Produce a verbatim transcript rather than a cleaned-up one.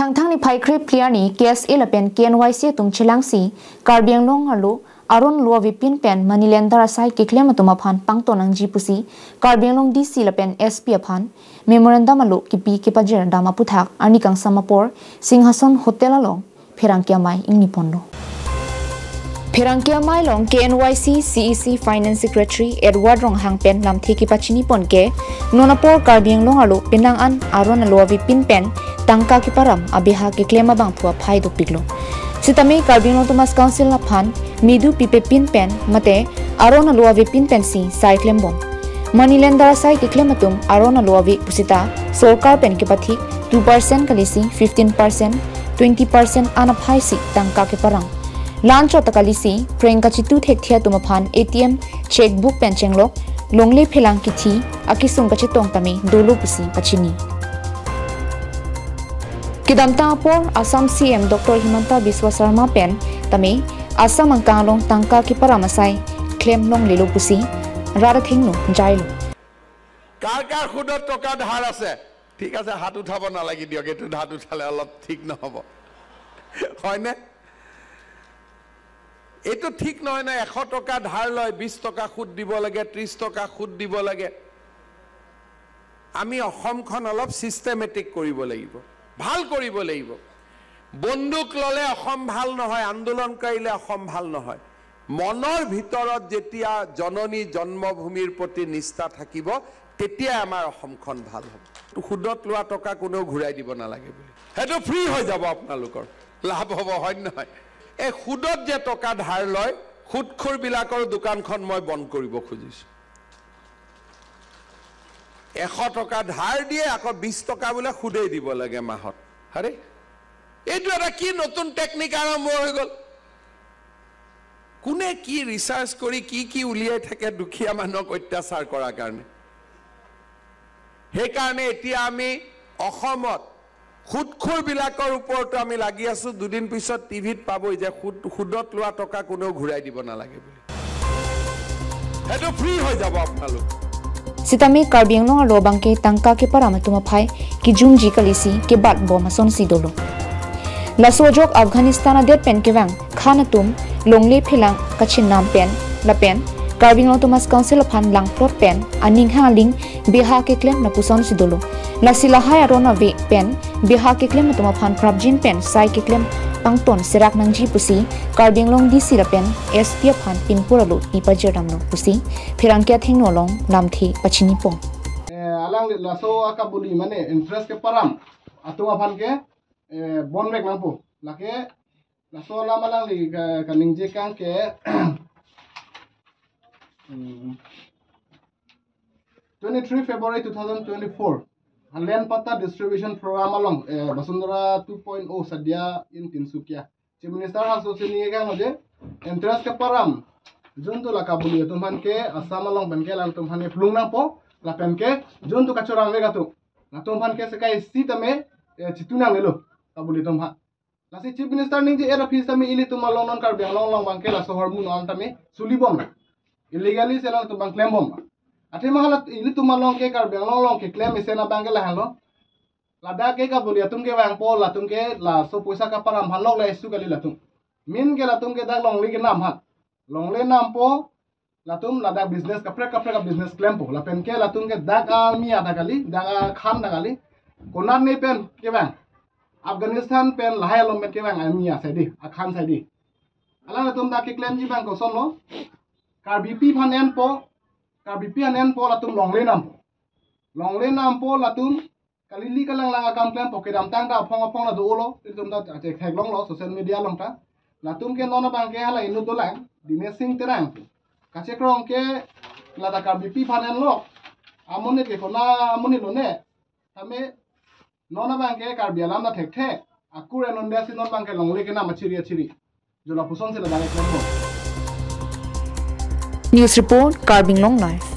Angthang niphai kre phli arni K S A lapen K N Y C atum chelangsi Karbi Anglong arlo aron alo avepin pen money lender asai keklem atum aphan pangton nangji pusi Karbi Anglong D C lapen S P aphan memorandum alo kipi kepajir dam aputhak arni kangsam apor Singhason Hotel along pherangke amei ingniponlo. Pherangke amei along K N Y C C E C Finance Secretary Edward Ronghang pen lamthe kepachinipon ke, non apor Karbi Anglong arlo penang an aron alo avepin pen tangka keparam abeha keklem abangphu aphai dopiklo. Sitame Karbi Anglong Autonomous Council aphan medu pipepin pen mate aron alo avepin pensi sai klembom. Money lender asai keklem atum aron alo ave pusita sorkar pen kepathik two percent kalisi fifteen percent, twenty percent an aphaisi tangka keparang. Lanchot ta kalisi phreng kachitu thekthe atum aphan A T M, checkbook pen chenglok, longle phelang kithi akesung kachetong tame dolo pusi pachini. Kedamtang apor Assam C M Doctor Himanta Biswa Sarma pen tame Assam angkang along tangka keparam asai klem longlelo pusi rat athengno jailo. কাৰ কাৰ সুদত টকা ধাৰ আছে? ঠিক আছে, হাত উঠাব নালাগে দিয়ক, এইটো হাত উঠালে অলপ ঠিক নহ'ব, হয়নে? এইটো ঠিক নহয় ন, এশ টকা ধাৰ লয়, বিশ টকা সুদ দিব লাগে, ত্ৰিশ টকা সুদ দিব লাগে। আমি অসমখন অলপ চিষ্টেমেটিক কৰিব লাগিব, ভাল কৰিব লাগিব। বন্দুক ল'লে অসম ভাল নহয়, আন্দোলন কৰিলে অসম ভাল নহয়। মনৰ ভিতৰত যেতিয়া জননী জন্মভূমিৰ প্ৰতি নিষ্ঠা থাকিব, তেতিয়াই আমাৰ অসমখন ভাল হ'ব। সুদত লোৱা টকা কোনেও ঘূৰাই দিব নালাগে বুলি, সেইটো ফ্ৰী হৈ যাব, আপোনালোকৰ লাভ হ'ব, হয় নে নহয়? এই সুদত যে টকা ধাৰ লয়, সুদখোৰবিলাকৰ দোকানখন মই বন্ধ কৰিব খুজিছো। এশ টকা ধাৰ দিয়ে, আকৌ বিশ টকা বোলে সুদেই দিব লাগে মাহত। আৰে, এইটো এটা কি নতুন টেকনিক আৰম্ভ হৈ গ'ল? কোনে কি ৰিচাৰ্চ কৰি কি কি উলিয়াই থাকে দুখীয়া মানুহক অত্যাচাৰ কৰাৰ কাৰণে? সেইকাৰণে এতিয়া আমি অসমত সুদখোৰবিলাকৰ ওপৰতো আমি লাগি আছো। দুদিন পিছত টিভিত পাবই যে সুদ, সুদত লোৱা টকা কোনেও ঘূৰাই দিব নালাগে বুলি, সেইটো ফ্ৰী হৈ যাব আপোনালোক। Sitame Karbi Anglong arlo abangke tangka keparam atum aphai kejumji kalisi kebat bom asonsi dolo. Laso ajok Afghanistan adet pen kevang khan atum longle phelang kachinam pen lapen Karbi Anglong Autonomous Council aphan langplot pen aning hang aling beha keklem lapusonsi dolo. Lasi lahai aron ave pen beha keklem atum aphan prapjin pen sai keklem pangton serak nangji pusi Karbi Anglong D C lapen S P aphan pinpur alo pi pajir damlo pusi pherangke athengno along lamthe pachinipon. Eh, alangli laso akabuli mane interest keparam atum aphan ke, eh, bonvek nangpo. Lake laso alam alangli ka, kaningje kang ke, hmm, twenty-three February two thousand twenty-four, Land Patta Distribution Program along, eh, Vasundhara two point oh Sadia in Tinsukia. Chief Minister aso sini kang je interest keparam, juntu la kabuli atum aphan ke Assam along pen ke latum aphan ke plung nangpo, lapen ke juntu kachorang vek atum, latum aphan ke sekai sitame, eh, chitu nanglelo kabuli atum aphan. Lasi Chief Minister ningje era phis tame ilitum along non Karbi Anglong along abangke laso hormu non tame sulibom. Illegally se latum abang klembom. Athema hala ilitum along ke Karbi Anglong along keklem isen abangke lahelo. Ladak ke kabuli atum kevangpo, latum ke laso poisa keparam aphan lok le isu kali latum. Main ke latum ke dak longle kenam aphan. Longle nampo, latum ladak business kaprek kaprek business klempo. Lapen ke latum ke dak amia ta kali, dak akhan ta kali. Konat ne pen kevang? Afghanistan pen lahai along pen kevang amia saidi, akhan saidi. Alangtum dak keklemji abang kosonlo? Karbipi aphan enpo, Karbipi aphan enpo latum longle nampo. Longle nampo latum kalili kalanglang akam klempo, kedamtang ta aphong aphong ta dolo, ilitum ta chek theklonglo social media along ta. Latum ke non abangke hala inut dolang, Dinesh Singh Terang. Kachekrong ke lata Karbipi aphan enlo. Amonit ke kona amonit lone. Tame non abangke Karbi alam ta thekthe. Akur enonde si non abangke longle kenam achiri achiri. Jo lapusonsi ladak klembom. News report, Karbi Anglong Live.